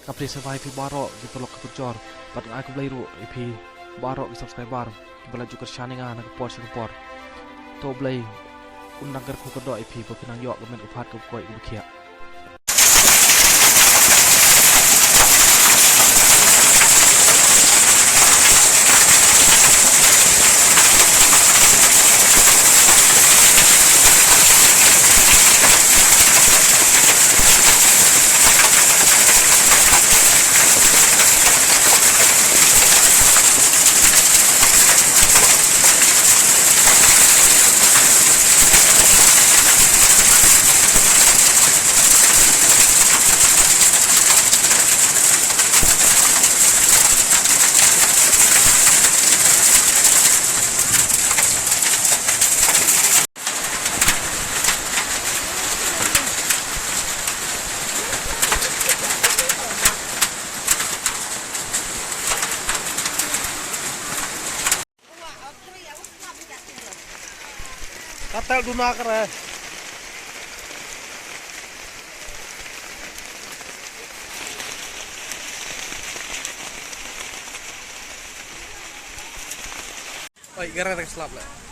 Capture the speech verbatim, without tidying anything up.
Ka phi sa bai phi baroh ki paralok ki parajor, bad nga ai khublei ruh ïa phi baroh ki subscriber kiba la ju kyrshan ïa nga na ka por sha ka por. To Blei un nang kyrkhu kyrdoh ïa phi ba phin nang ïoh ka met ka phad kaba koit kaba khiah. Katel duna kare. Oi, gara tak slap le.